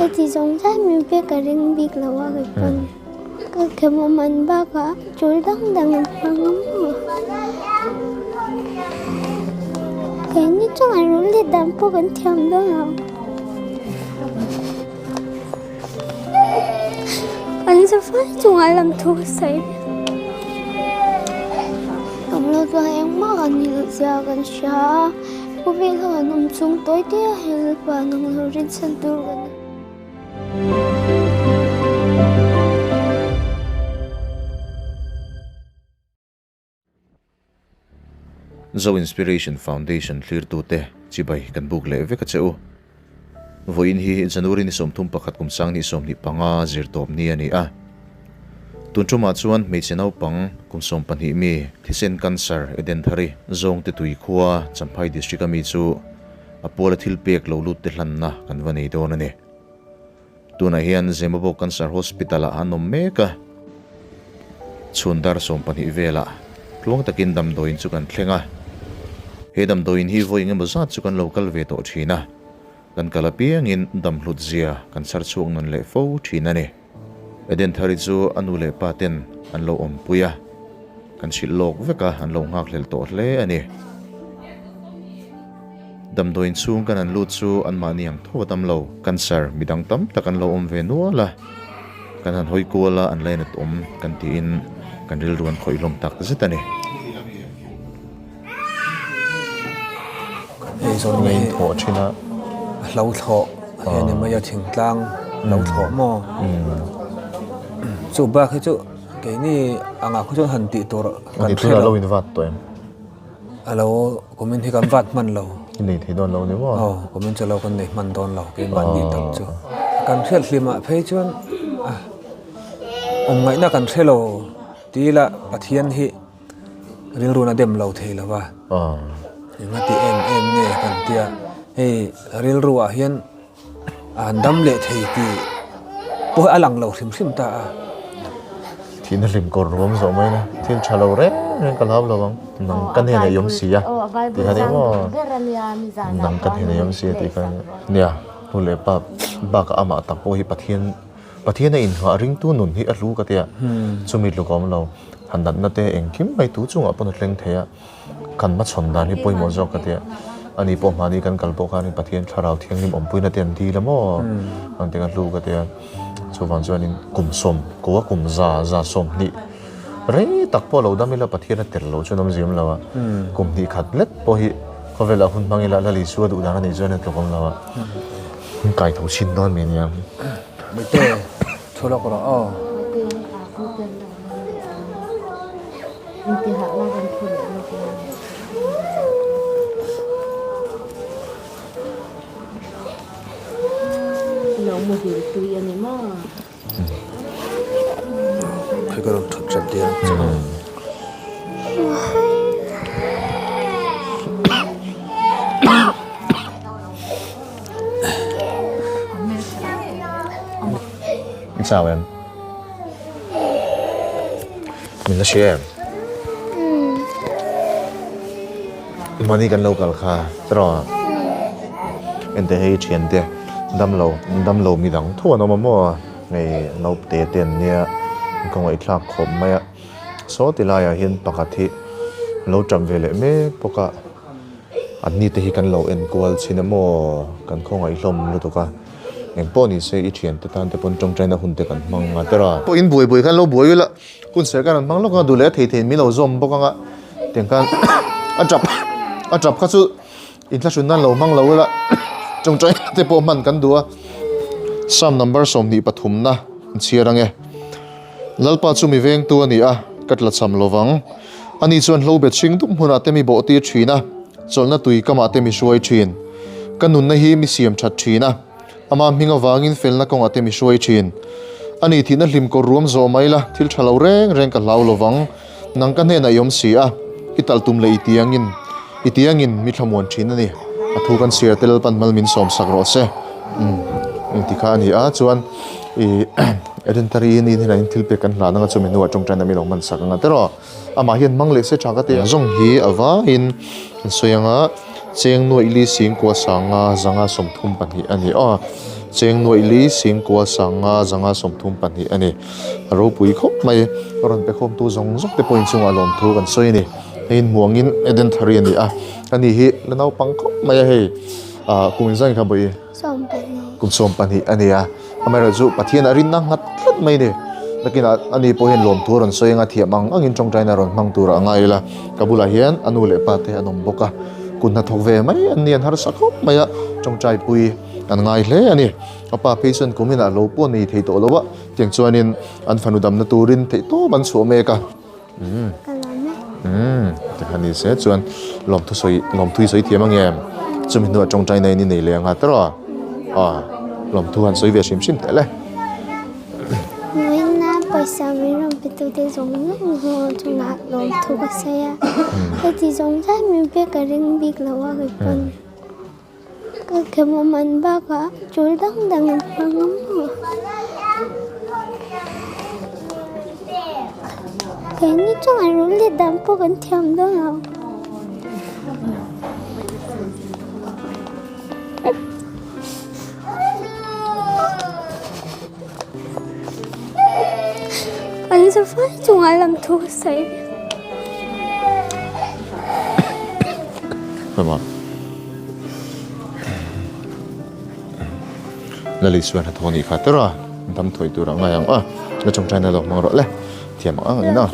Heti zawng zai min pek ka ring bik lo a kei pawn. Ka khema man bakah tul dang dang an hmang a maw. Keini chuan an rawn let dan pawh kan thiam dawn lo. An zafai chungah lam thu ka sawi vek. Awm lo chuan engmah kan ni loh zia kan hria a, khawvel ho an awm chung tawi te a helpa nang lo rinchhan tur kan ni. Zo Inspiration Foundation thlirtute chibai kan buk leh vek a che u. Vawiin hi January ni 31 kum 2025 zirtawp ni a ni a. Tun tumah chuan hmeichhe naupang kum 12 mi thisen cancer Edenthari zawngte tui khua Champhai District a mi chu a puala thil pek lo lut te hlanna kan va nei dawn a ni. Tunah hian Zemabawk Cancer Hospital ah an awm mek a, chhun dar 12 velah tluang takin damdawiin chu kan thleng a. He damdawiin hi vawi engemaw zat chu kan lo kal ve tawh thin a, kan kal apiangin dam hlut zia kan chhar chhuak nawn leh fo thin a ni. Eden Thari chu a nu leh pa ten an lo awmpui a, kan hrilh lawk vek a, an lo nghakhlel tawh hle a ni. Damdawiin chhung kan han lut chu anmahni ang tho a tam lo. Cancer midang tam tak an lo awm ve nual a, kan han hawi kual a, an lainat awm kan tiin kan rilru an khawih hlawm tak zet a ni. Hei zawn Ngei in thawh thin a. A hlo thlawh a hian i mai a thingtlang hlo thlawh maw? Chu bak hi chu keini angah khaw chuan han tih tur kan hre lo. Lo in vat tawh em? A lo kumin hi kan vat hman lo. I nei thei dawn lo ni maw? Aw, kumin chu lo kan nei hman dawn lo keimahni tak chu. Kan hriat hlimah phei chuan awm ngaihna kan hre lo ti ila Pathian hi rilrun a dem lo thei lo va. Eng a ti em em nge kan tia hei rilru ah hian An dam leh thei tih pawh a lang lo hrim hrim ta a. Thihna hlim kawr ruam zawh mai na thil tha lo reng reng ka hlau lo ang. Nang ka hnenah i awm si a tih kha ni maw? Nang ka hnenah i awm si a tih kha nia. Hnu leh pa bakah amah tak pawh hi Pathian Pathian a inhngah ringtu nun hi a hlu ka tia. Chumi tluk a awm lo. Han natna te engkim mai tu chungah pawn a thleng thei a. Kan hmachhawn dan hi pawimawh zawk ka tia. Ani pawh mahni kan kal pawh khanin Pathian thlarau thianghlim awmpuina te an dil a maw? Ang te ka hlu ka tia. Chuvang chuanin kum sawm kua kum za za 20 rei tak pawh lo dam ila Pathian a tel lo chuan awm zim lo a. Kum hnih khat lek pawh hi khawvelah hun hmang ila Lal Isua duh dan a nih chuan a tluk awm lo a. Min kai tho chhin dawn mi nia. Mite, thu lawk rawh aw. Chau em? Min la hria em? Mahni kan lo kal kha tiraw? Ente hei thiante damlo damlo midang tho an awm a maw? Hei naupte te an nia kawngaihthlak khawp mai a. Saw ti laiah hian pakhat hi lo tap ve leh mek bawk a. An ni te hi kan lo enkual chhin a maw? Kan khawngaih hlawm lutuk a. Eng pawh ni se i thiante tan te pawn tawngtaina hun te kan hmang a tiraw? Pawh in buai buai khan lo buai ula hun serh khan an hmang lawk a duh leh a thei theiin min lo zawm bawk anga tiang khan a tap a tap kha chu inthlahrun nan lo hmang lo ula tawngtaina te pawh hman kan duh a Psalm number 23 na an chhiar ange Lalpa chu mi vengtu a ni a ka tla cham lovang ani chuan hlo bet hring dup hmunah te mi bawh tir thin a. Chawlhna tui kamah te mi hruai thin. Ka nunna hi mi siam that thin a, ama hming avangin felna kawngah te mi hruai thin. Ani thihna hlim kawr ruam zawh mai la, thil tha lo reng reng ka hlau lovang. Nang ka hnenah i awm si a, i talh tum leh i tiangin, i tiangin mi thlamuan thin a ni. A thu kan chhiar te Lalpan mal min sawm sak rawh se. Umm, engti kha a ni a, chuan i Edentari ni hnenah in thil pek kan hlan anga chumi hnuah tawngtaina min lo hman sak anga tiraw. Amah hian hmang leh se tha ka ti a. Zawng hi a vaiin an sawi ang a, cheng nuaih li sing kua sanga zanga 32 a ni aw. Cheng nuaih li singkua sanga zanga 32 a ni. A ropui khawp mai. A rawn pe khawmtu zawng zawng te pawh inchungah lawmthu kan sawi a ni. Hei inhmuangin Eden Thari a ni a. Ani hi la naupang khawp mai a hei. Ah kum engzah nge kha bawi? Kum 12 a ni a. Amaherawhchu Pathian a rinna nghat tlat mai a ni. Nakinah ani pawh hian lawmthu a rawn sawi anga thiam ang angin tawngtaina a rawn hmang tur a ngai ila. Ka bulah hian a nu leh pa te an awm bawk a. Kut hnathawk ve mai an ni, an harsa khawp mai a, tawngtai pui an ngai hle a ni. A pa phei chuan kum inah lo pawh nei thei tawh lo a, tiang chuanin an fanu damna turin theihtawp an chhuah mek a. Umm. Umm. Tikhan ni se chuan lawmthu sawi lawmthu hi sawi thiam ang em? Chumi hnuah tawngtai na in i nei leh ang a tawrh a? Aw. Lawmthu han sawi ve hrim hrim teh le. Vawiina pawisa min rawn pe tute zawng zawng ho chungah lawmthu ka sawi a. Heti zawng zai min pek ka ring bik lo a kei pawn. Ka khemawm an bakah tul dang dang an hmang a maw. Keini chuan an rul let dan pawh kan thiam dawn lo. An zafai chungah lam thu ka sawi. Lali chuan hnathawh nih kha tawrh a, dam thawi tur a ngai ang a, la tawngtaina lo hmang rawh le, thiam ang ang in a.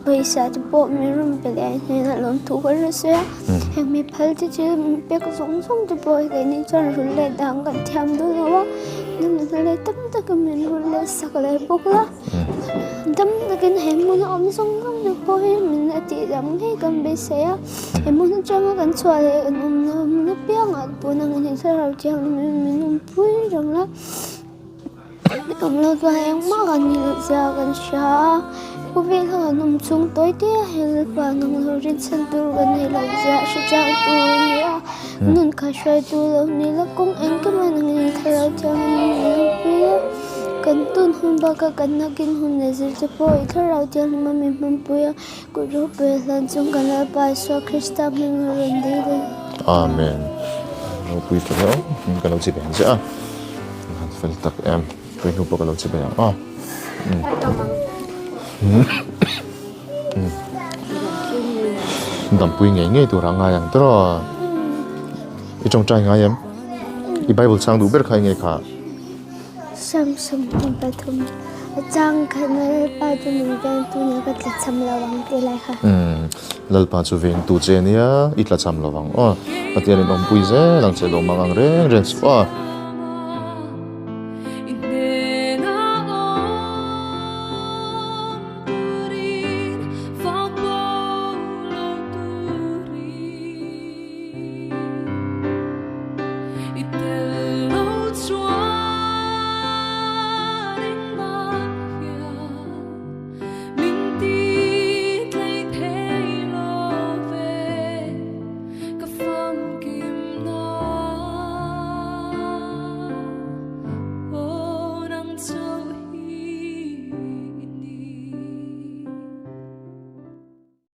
Pawisa te pawh min rawn pe leh a hnenah lawmthu ka hre sawi a, heng mi phal te chu min pek zawng zawng te pawh keini chuan rul leh dang kan thiam dawn lo a, hna leh tam takin min rul leh sak leh bawk la, dam takin he hmun a awm zawng zawng te pawh hi min la tih dam ngei kan beisei a, he hmun atanga kan chhuah leh kan awmna hmun apiangah pawh nang in thlarau thianghlim min awmpui reng a. Awm lo chuan engmah kan ni loh zia kan hria a, khawvel kha kan awm chhung tawi te a hel pa nang lo rinchhan tur kan nei loh zia a hre chang tur a ni a, nun kha hruai tur lo ni la kawng engkim a nang in thlarau thianghlim in min awmpui a, kan tun hun bakah kan nakin hun leh zir te pawh i thlarau thianghlim a min hmanpui a, kut ropui a hlan chung kan Lalpa Isua Krista hming a rawn dil a ni. Amen. Ropui ta hle awm ka lo chi ve ang che a. An fel tak em. Pui hnu pawh ka lo che ve ang aw. Dampui ngei ngei tur a ngai ang tawh. I tawngtai ngai em? I Bible chang duh ber kha enge kha? Samsung 3 a chang khat na Lalpa chu min vengtu nia ka tlachham lo ang tih lai kha. Lalpa chu vengtu che nia i tlachham lo ang aw. Pathianin awmpui zel ang che lo mang ang reng reng chu aw.